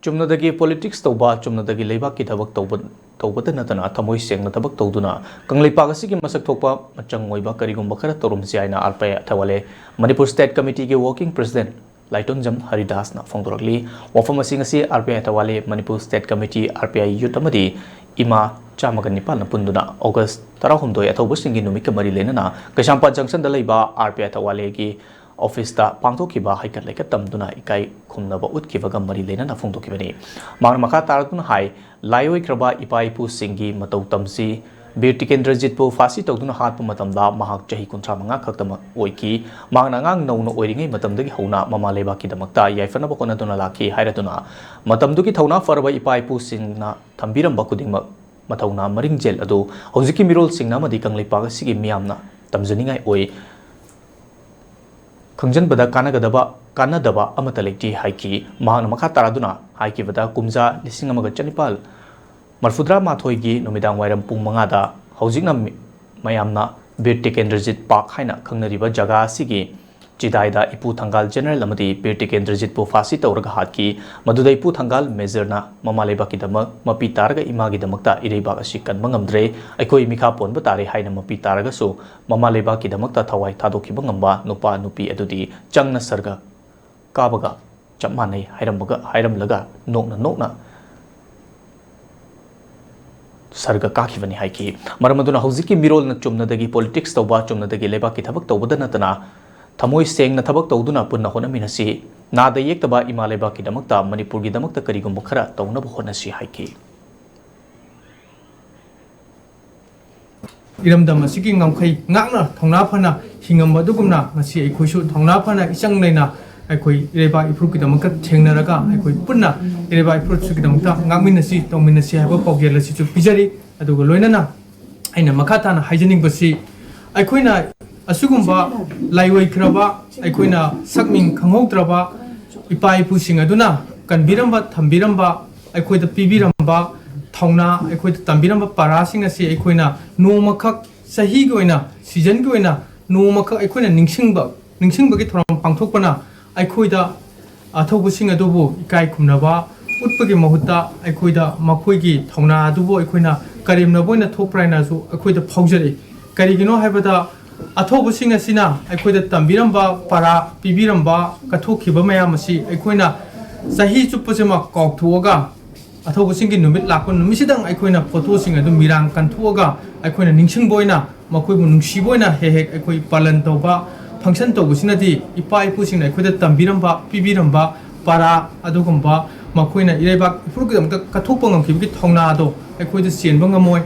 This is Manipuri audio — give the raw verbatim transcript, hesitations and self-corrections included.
ꯆꯨꯝꯅꯗꯒꯤ politics ꯇꯧꯕ, ꯆꯨꯝꯅꯗꯒꯤ ꯂꯩꯕꯥꯛꯀꯤ ꯊꯕꯛ ꯇꯧꯕ, ꯇꯧꯕꯗ ꯅꯠꯇꯅ ꯊꯃꯣꯏ ꯁꯦꯡꯅ ꯊꯕꯛ ꯇꯧꯗꯨꯅ ꯀꯪꯂꯩꯄꯥꯛ ꯑꯁꯤꯒꯤ ꯃꯁꯛ ꯊꯣꯛꯄ ꯃꯆꯪ ꯑꯣꯏꯕ ꯀꯔꯤꯒꯨꯝꯕ ꯈꯔ ꯇꯧꯔꯝꯁꯤ ꯍꯥꯏꯅ ꯑꯥꯔ ꯄꯤ ꯑꯥꯏ ꯊꯧꯋꯥꯂꯦ, ꯃꯅꯤꯄꯨꯔ State Committeeꯒꯤ Working President ꯂꯥꯏꯇꯣꯟꯖꯝ ꯍꯔꯤꯗꯥꯁꯅ ꯐꯣꯡꯗꯣꯔꯛꯂꯤ꯫ ꯋꯥꯐꯝ ꯑꯁꯤ ꯉꯁꯤ ꯑꯥꯔ ꯄꯤ ꯑꯥꯏ ꯊꯧꯋꯥꯂꯦ, Manipur State Committee, R P I Youth ꯑꯃꯗꯤ ꯏꯃꯥ ꯆꯥꯝꯃꯒ ꯅꯤꯄꯥꯜꯅ ꯄꯨꯟꯗꯨꯅ August ꯇꯔꯥꯍꯨꯝꯗꯣꯏ ꯑꯊꯧꯕꯁꯤꯡꯒꯤ ꯅꯨꯃꯤꯠꯀ ꯃꯔꯤ ꯂꯩꯅꯅ ꯀꯩꯁꯥꯝꯄꯥꯠ junctionꯗ ꯂꯩꯕ ꯑꯥꯔ ꯄꯤ ꯑꯥꯏ ꯊꯧꯋꯥꯂꯦꯒꯤ officeꯇ ꯄꯥꯡꯊꯣꯛꯈꯤꯕ ꯍꯩꯀꯠ ꯂꯩꯀꯠ ꯇꯝꯗꯨꯅ ꯏꯀꯥꯏ ꯈꯨꯝꯅꯕ ꯎꯠꯈꯤꯕꯒ ꯃꯔꯤ ꯂꯩꯅꯅ ꯐꯣꯡꯗꯣꯛꯈꯤꯕꯅꯤ꯫ ꯃꯍꯥꯛꯅ ꯃꯈꯥ ꯇꯥꯔꯛꯇꯨꯅ ꯍꯥꯏ, ꯂꯥꯏꯑꯣꯏꯈ꯭ꯔꯕ ꯏꯄꯥ ꯏꯄꯨꯁꯤꯡꯒꯤ ꯃꯇꯧ ꯇꯝꯁꯤ꯫ ꯕꯤꯔ ꯇꯤꯀꯦꯟꯗ꯭ꯔꯖꯤꯠꯄꯨ ꯐꯥꯁꯤ ꯇꯧꯗꯨꯅ ꯍꯥꯠꯄ ꯃꯇꯝꯗ ꯃꯍꯥꯛ ꯆꯍꯤ ꯀꯨꯟꯊ꯭ꯔꯥ ꯃꯉꯥ ꯈꯛꯇꯃꯛ ꯑꯣꯏꯈꯤ꯫ ꯃꯍꯥꯛꯅ ꯑꯉꯥꯡ ꯅꯧꯅ ꯑꯣꯏꯔꯤꯉꯩ ꯃꯇꯝꯗꯒꯤ ꯍꯧꯅ ꯃꯃꯥ ꯂꯩꯕꯥꯛꯀꯤꯗꯃꯛꯇ ꯌꯥꯏꯐꯅꯕ ꯍꯣꯠꯅꯗꯨꯅ ꯂꯥꯛꯈꯤ ꯍꯥꯏꯔꯗꯨꯅ, ꯃꯇꯝꯗꯨꯒꯤ ꯊꯧꯅꯥ ꯐꯔꯕ ꯏꯄꯥ ꯏꯄꯨꯁꯤꯡꯅ ꯊꯝꯕꯤꯔꯝꯕ ꯈꯨꯗꯤꯡꯃꯛ, ꯃꯊꯧꯅꯥ ꯃꯔꯤꯡꯖꯦꯜ ꯑꯗꯨ ꯍꯧꯖꯤꯛꯀꯤ ꯃꯤꯔꯣꯜꯁꯤꯡꯅ ꯑꯃꯗꯤ ꯀꯪꯂꯩꯄꯥꯛ ꯑꯁꯤꯒꯤ ꯃꯤꯌꯥꯝꯅ ꯇꯝꯖꯅꯤꯡꯉꯥꯏ ꯑꯣꯏ꯫ ꯈꯪꯖꯤꯟꯕꯗ ꯀꯥꯟꯅꯒꯗꯕ, ꯀꯥꯟꯅꯗꯕ ꯑꯃꯠꯇ ꯂꯩꯇꯦ ꯍꯥꯏꯈꯤ꯫ ꯃꯍꯥꯛꯅ ꯃꯈꯥ ꯇꯥꯔꯗꯨꯅ ꯍꯥꯏꯈꯤꯕꯗ, ꯀꯨꯝꯖꯥ ꯂꯤꯁꯤꯡ ꯑꯃꯒ ꯆꯅꯤꯄꯥꯜ ꯃꯔꯐꯨꯇꯔꯥ ꯃꯥꯊꯣꯏꯒꯤ ꯅꯨꯃꯤꯗꯥꯡ ꯋꯥꯏꯔꯝ ꯄꯨꯡ ꯃꯉꯥꯗ ꯍꯧꯖꯤꯛꯅ ꯃꯤ-, ꯃꯌꯥꯝꯅ ꯕꯤꯔ ꯇꯤꯀꯦꯟꯗ꯭ꯔꯖꯤꯠ ꯄꯥꯔꯛ ꯍꯥꯏꯅ ꯈꯪꯅꯔꯤꯕ ꯖꯒꯥ ꯑꯁꯤꯒꯤ ꯆꯤꯗꯥꯏꯗ ꯏꯄꯨ ꯊꯪꯒꯥꯜ ꯖꯦꯅꯔꯦꯜ ꯑꯃꯗꯤ ꯕꯤꯔ ꯇꯤꯀꯦꯟꯗ꯭ꯔꯖꯤꯠꯄꯨ ꯐꯥꯁꯤ ꯇꯧꯔꯒ ꯍꯥꯠꯈꯤ꯫ ꯃꯗꯨꯗ ꯏꯄꯨ ꯊꯪꯒꯥꯜ ꯃꯦꯖꯔꯅ ꯃꯃꯥ ꯂꯩꯕꯥꯛꯀꯤꯗꯃꯛ ꯃꯄꯤ ꯇꯥꯔꯒ ꯏꯃꯥꯒꯤꯗꯃꯛꯇ ꯏꯔꯩꯕꯥꯛ ꯑꯁꯤ ꯀꯟꯕ ꯉꯝꯗ꯭ꯔꯦ, ꯑꯩꯈꯣꯏ ꯃꯤꯈꯥ ꯄꯣꯟꯕ ꯇꯥꯔꯦ ꯍꯥꯏꯅ ꯃꯄꯤ ꯇꯥꯔꯒꯁꯨ ꯃꯃꯥ ꯂꯩꯕꯥꯛꯀꯤꯗꯃꯛꯇ ꯊꯋꯥꯏ ꯊꯥꯗꯣꯛꯈꯤꯕ ꯉꯝꯕ ꯅꯨꯄꯥ ꯅꯨꯄꯤ ꯑꯗꯨꯗꯤ ꯆꯪꯅ ꯁꯔꯒ ꯀꯥꯕꯒ ꯆꯞ ꯃꯥꯟꯅꯩ ꯍꯥꯏꯔꯝꯕꯒ, ꯍꯥꯏꯔꯝꯂꯒ ꯅꯣꯛꯅ ꯅꯣꯛꯅ ꯁꯔꯒ ꯀꯥꯈꯤꯕꯅꯤ ꯍꯥꯏꯈꯤ꯫ ꯃꯔꯝ ꯑꯗꯨꯅ ꯍꯧꯖꯤꯛꯀꯤ ꯃꯤꯔꯣꯜꯅ ꯆꯨꯝꯅꯗꯒꯤ politics ꯇꯧꯕ, ꯆꯨꯝꯅꯗꯒꯤ ꯂꯩꯕꯥꯛꯀꯤ ꯊꯕꯛ ꯇꯧꯕꯗ ꯅꯠꯇꯅ ꯊꯃꯣꯏ ꯁꯦꯡꯅ ꯊꯕꯛ ꯇꯧꯗꯨꯅ ꯄꯨꯟꯅ ꯍꯣꯠꯅꯃꯤꯟꯅꯁꯤ꯫ ꯅꯥꯗ ꯌꯦꯛꯇꯕ ꯏꯃꯥ ꯂꯩꯕꯥꯛꯀꯤꯗꯃꯛꯇ, ꯃꯅꯤꯄꯨꯔꯒꯤꯗꯃꯛꯇ ꯀꯔꯤꯒꯨꯝꯕ ꯈꯔ ꯇꯧꯅꯕ ꯍꯣꯠꯅꯁꯤ ꯍꯥꯏꯈꯤ꯫ ꯏꯔꯝꯗꯝ ꯑꯁꯤꯒꯤ ꯉꯝꯈꯩ ꯉꯥꯛꯅ ꯊꯧꯅꯥ ꯐꯅ ꯍꯤꯡꯉꯝꯕ ꯑꯗꯨꯒꯨꯝꯅ ꯉꯁꯤ ꯑꯩꯈꯣꯏꯁꯨ ꯊꯧꯅꯥ ꯐꯅ ꯏꯆꯪ ꯂꯩꯅ ꯑꯩꯈꯣꯏ ꯏꯔꯩꯕꯥꯛ ꯏꯐꯨꯔꯨꯞꯀꯤꯗꯃꯛꯇ ꯊꯦꯡꯅꯔꯒ ꯑꯩꯈꯣꯏ ꯄꯨꯟꯅ ꯏꯔꯩꯕꯥꯛ ꯏꯐꯨꯔꯨꯞꯁꯤꯒꯤꯗꯃꯛꯇ ꯉꯥꯛꯃꯤꯟꯅꯁꯤ, ꯇꯧꯃꯤꯟꯅꯁꯤ ꯍꯥꯏꯕ ꯄꯥꯎꯖꯦꯜ ꯑꯁꯤꯁꯨ ꯄꯤꯖꯔꯤ꯫ ꯑꯗꯨꯒ ꯂꯣꯏꯅꯅ ꯑꯩꯅ ꯃꯈꯥ ꯇꯥꯅ ꯍꯥꯏꯖꯅꯤꯡꯕꯁꯤ, ꯑꯩꯈꯣꯏꯅ ꯑꯁꯤꯒꯨꯝꯕ ꯂꯥꯏꯑꯣꯏꯈ꯭ꯔꯕ, ꯑꯩꯈꯣꯏꯅ ꯁꯛ ꯃꯤꯡ ꯈꯪꯍꯧꯗ꯭ꯔꯕ ꯏꯄꯥ ꯏꯄꯨꯁꯤꯡ ꯑꯗꯨꯅ ꯀꯟꯕꯤꯔꯝꯕ, ꯊꯝꯕꯤꯔꯝꯕ, ꯑꯩꯈꯣꯏꯗ ꯄꯤꯕꯤꯔꯝꯕ ꯊꯧꯅꯥ, ꯑꯩꯈꯣꯏꯗ ꯇꯝꯕꯤꯔꯝꯕ ꯄꯔꯥꯁꯤꯡ ꯑꯁꯤ ꯑꯩꯈꯣꯏꯅ ꯅꯣꯡꯃꯈꯛ, ꯆꯍꯤꯒꯤ ꯑꯣꯏꯅ, seasonꯒꯤ ꯑꯣꯏꯅ ꯅꯣꯡꯃꯈꯛ ꯑꯩꯈꯣꯏꯅ ꯅꯤꯡꯁꯤꯡꯕ, ꯅꯤꯡꯁꯤꯡꯕꯒꯤ ꯊꯧꯔꯝ ꯄꯥꯡꯊꯣꯛꯄꯅ ꯑꯩꯈꯣꯏꯗ ꯑꯊꯧꯕꯁꯤꯡ ꯑꯗꯨꯕꯨ ꯏꯀꯥꯏ ꯈꯨꯝꯅꯕ, ꯎꯠꯄꯒꯤ ꯃꯍꯨꯠꯇ ꯑꯩꯈꯣꯏꯗ ꯃꯈꯣꯏꯒꯤ ꯊꯧꯅꯥ ꯑꯗꯨꯕꯨ ꯑꯩꯈꯣꯏꯅ ꯀꯔꯦꯝꯅꯕ ꯑꯣꯏꯅ ꯊꯣꯛꯄ꯭ꯔꯥ ꯍꯥꯏꯅꯁꯨ ꯑꯩꯈꯣꯏꯗ ꯐꯥꯎꯖꯔꯛꯏ꯫ ꯀꯔꯤꯒꯤꯅꯣ ꯍꯥꯏꯕꯗ, ꯑꯊꯧꯕꯁꯤꯡ ꯑꯁꯤꯅ ꯑꯩꯈꯣꯏꯗ ꯇꯝꯕꯤꯔꯝꯕ, ꯄꯔꯥ ꯄꯤꯕꯤꯔꯝꯕ, ꯀꯠꯊꯣꯛꯈꯤꯕ ꯃꯌꯥꯝ ꯑꯁꯤ ꯑꯩꯈꯣꯏꯅ ꯆꯍꯤ ꯆꯨꯞꯄꯁꯤꯃ ꯀꯥꯎꯊꯣꯛꯑꯒ, ꯑꯊꯧꯕꯁꯤꯡꯒꯤ ꯅꯨꯃꯤꯠ ꯂꯥꯛꯄ ꯅꯨꯃꯤꯠꯁꯤꯗꯪ ꯑꯩꯈꯣꯏꯅ ꯐꯣꯇꯣꯁꯤꯡ ꯑꯗꯨ ꯃꯤꯔꯥꯡ ꯀꯟꯊꯣꯛꯑꯒ ꯑꯩꯈꯣꯏꯅ ꯅꯤꯡꯁꯤꯡꯕ ꯑꯣꯏꯅ, ꯃꯈꯣꯏꯕꯨ ꯅꯨꯡꯁꯤꯕ ꯑꯣꯏꯅ ꯍꯦꯛ ꯍꯦꯛ ꯑꯩꯈꯣꯏ ꯄꯥꯂꯟ ꯇꯧꯕ, ꯐꯪꯁꯟ ꯇꯧꯕꯁꯤꯅꯗꯤ ꯏꯄꯥ ꯏꯄꯨꯁꯤꯡꯅ ꯑꯩꯈꯣꯏꯗ ꯇꯝꯕꯤꯔꯝꯕ, ꯄꯤꯕꯤꯔꯝꯕ ꯄꯔꯥ ꯑꯗꯨꯒꯨꯝꯕ, ꯃꯈꯣꯏꯅ ꯏꯔꯩꯕꯥꯛ ꯏꯐꯨꯔꯨꯞꯀꯤꯗꯃꯛꯇ ꯀꯠꯊꯣꯛꯄ ꯉꯝꯈꯤꯕꯒꯤ ꯊꯧꯅꯥꯗꯣ ꯑꯩꯈꯣꯏꯗ ꯆꯦꯟꯕ ꯉꯝꯃꯣꯏ꯫